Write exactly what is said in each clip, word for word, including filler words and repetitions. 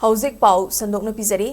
ꯍꯧꯖꯤꯛ ꯄꯥꯎ ꯁꯟꯗꯣꯛꯅ ꯄꯤꯖꯔꯤ꯫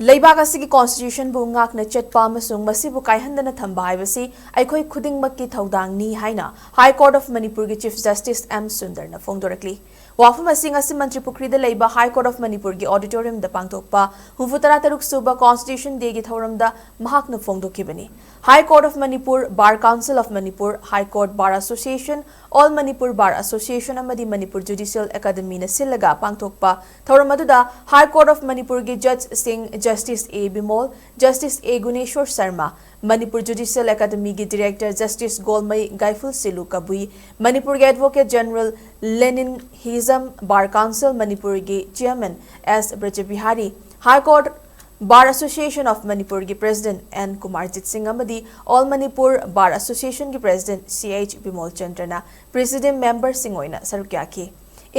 ꯂꯩꯕꯥꯛ ꯑꯁꯤꯒꯤ constitutionꯕꯨ ꯉꯥꯛꯅ ꯆꯠꯄ ꯑꯃꯁꯨꯡ ꯃꯁꯤꯕꯨ ꯀꯥꯏꯍꯟꯗꯅ ꯊꯝꯕ ꯍꯥꯏꯕꯁꯤ ꯑꯩꯈꯣꯏ ꯈꯨꯗꯤꯡꯃꯛꯀꯤ ꯊꯧꯗꯥꯡꯅꯤ ꯍꯥꯏꯅ High Court of ꯃꯅꯤꯄꯨꯔꯒꯤ Chief Justice ꯑꯦꯝ ꯁꯨꯟꯗꯔꯅ ꯐꯣꯡꯗꯣꯔꯛꯂꯤ꯫ ꯋꯥꯐꯝ ꯑꯁꯤ ꯉꯁꯤ ꯃꯟꯇ꯭ꯔꯤ ꯄꯨꯈ꯭ꯔꯤꯗ ꯂꯩꯕ High Court of ꯃꯅꯤꯄꯨꯔꯒꯤ auditoriumꯗ ꯄꯥꯡꯊꯣꯛꯄ ꯍꯨꯝꯐꯨ ꯇꯔꯥ ꯇꯔꯨꯛ ꯁꯨꯕ Constitution Dayꯒꯤ ꯊꯧꯔꯝꯗ ꯃꯍꯥꯛꯅ ꯐꯣꯡꯗꯣꯛꯈꯤꯕꯅꯤ꯫ High Court of Manipur, Bar Council of Manipur, High Court Bar Association, All Manipur Bar Association ꯑꯃꯗꯤ Manipur Judicial Academyꯅ ꯁꯤꯜꯂꯒ ꯄꯥꯡꯊꯣꯛꯄ ꯊꯧꯔꯝ ꯑꯗꯨꯗ High Court of ꯃꯅꯤꯄꯨꯔꯒꯤ Judgeꯁꯤꯡ Justice ꯑꯦ ꯕꯤꯃꯣꯜ, Justice ꯑꯦ Guneshor Sharma, Manipur Judicial Academyꯒꯤ Director Justice ꯒꯣꯜꯃꯩ ꯒꯥꯏꯐꯨꯜ ꯁꯤꯂꯨ ꯀꯕꯨꯏ, ꯃꯅꯤꯄꯨꯔꯒꯤ Advocate General Lenin Hijam, Bar Council ꯃꯅꯤꯄꯨꯔꯒꯤ Chairman S Brajabihari, High Court Bar Association of ꯃꯅꯤꯄꯨꯔꯒꯤ President N Kumarjit Singh ꯑꯃꯗꯤ All Manipur Bar Associationꯒꯤ President ꯁꯤ ꯑꯩꯆ ꯕꯤꯃꯣꯜ ꯆꯟꯗ꯭ꯔꯅ Presidium Memberꯁꯤꯡ ꯑꯣꯏꯅ ꯁꯔꯨꯛ ꯌꯥꯈꯤ꯫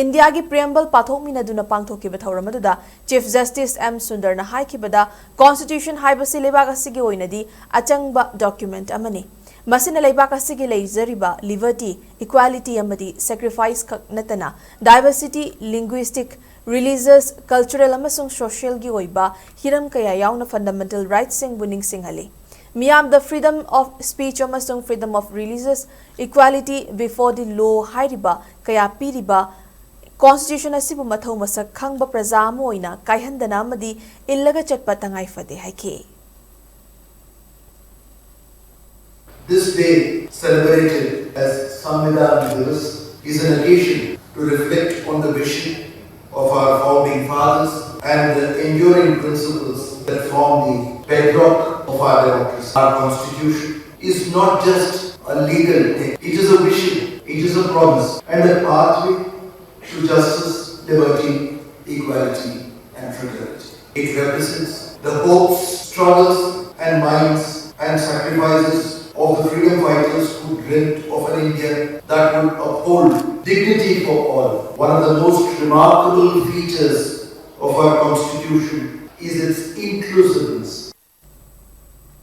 ꯏꯟꯗꯤꯌꯥꯒꯤ Preamble ꯄꯥꯊꯣꯛꯃꯤꯟꯅꯗꯨꯅ ꯄꯥꯡꯊꯣꯛꯈꯤꯕ ꯊꯧꯔꯝ ꯑꯗꯨꯗ Chief Justice ꯑꯦꯝ ꯁꯨꯟꯗꯔꯅ ꯍꯥꯏꯈꯤꯕꯗ, Constitution ꯍꯥꯏꯕꯁꯤ ꯂꯩꯕꯥꯛ ꯑꯁꯤꯒꯤ ꯑꯣꯏꯅꯗꯤ ꯑꯆꯪꯕ document ꯑꯃꯅꯤ꯫ ꯃꯁꯤꯅ ꯂꯩꯕꯥꯛ ꯑꯁꯤꯒꯤ ꯂꯩꯖꯔꯤꯕ liberty, equality ꯑꯃꯗꯤ sacrifice ꯈꯛ ꯅꯠꯇꯅ diversity, linguistic, religious, cultural ꯑꯃꯁꯨꯡ socialꯒꯤ ꯑꯣꯏꯕ ꯍꯤꯔꯝ ꯀꯌꯥ ꯌꯥꯎꯅ fundamental rightsꯁꯤꯡꯕꯨ ꯅꯤꯡꯁꯤꯡꯍꯜꯂꯤ꯫ ꯃꯤꯌꯥꯝꯗ freedom of speech ꯑꯃꯁꯨꯡ freedom of religious equality before the law ꯍꯥꯏꯔꯤꯕ ꯀꯌꯥ ꯄꯤꯔꯤꯕ Constitution ꯑꯁꯤꯕꯨ ꯃꯊꯧ ꯃꯁꯛ ꯈꯪꯕ ꯄ꯭ꯔꯖꯥ ꯑꯃ ꯑꯣꯏꯅ ꯀꯥꯏꯍꯟꯗꯅ ꯑꯃꯗꯤ ꯏꯜꯂꯒ ꯆꯠꯄ ꯇꯉꯥꯏ ꯐꯗꯦ ꯍꯥꯏꯈꯤ꯫ This day, celebrated as Samvidhan Divas, is an occasion to reflect on the vision of our founding fathers and the enduring principles that form the bedrock of our democracy. Our constitution is not just a legal text, it is a vision, it is a promise, and a pathway to justice, liberty, equality, and fraternity. It represents the hopes, struggles, and minds and sacrifices of the freedom fighters who dreamt of an India that would uphold dignity for all. One of the most remarkable features of our constitution is its inclusiveness.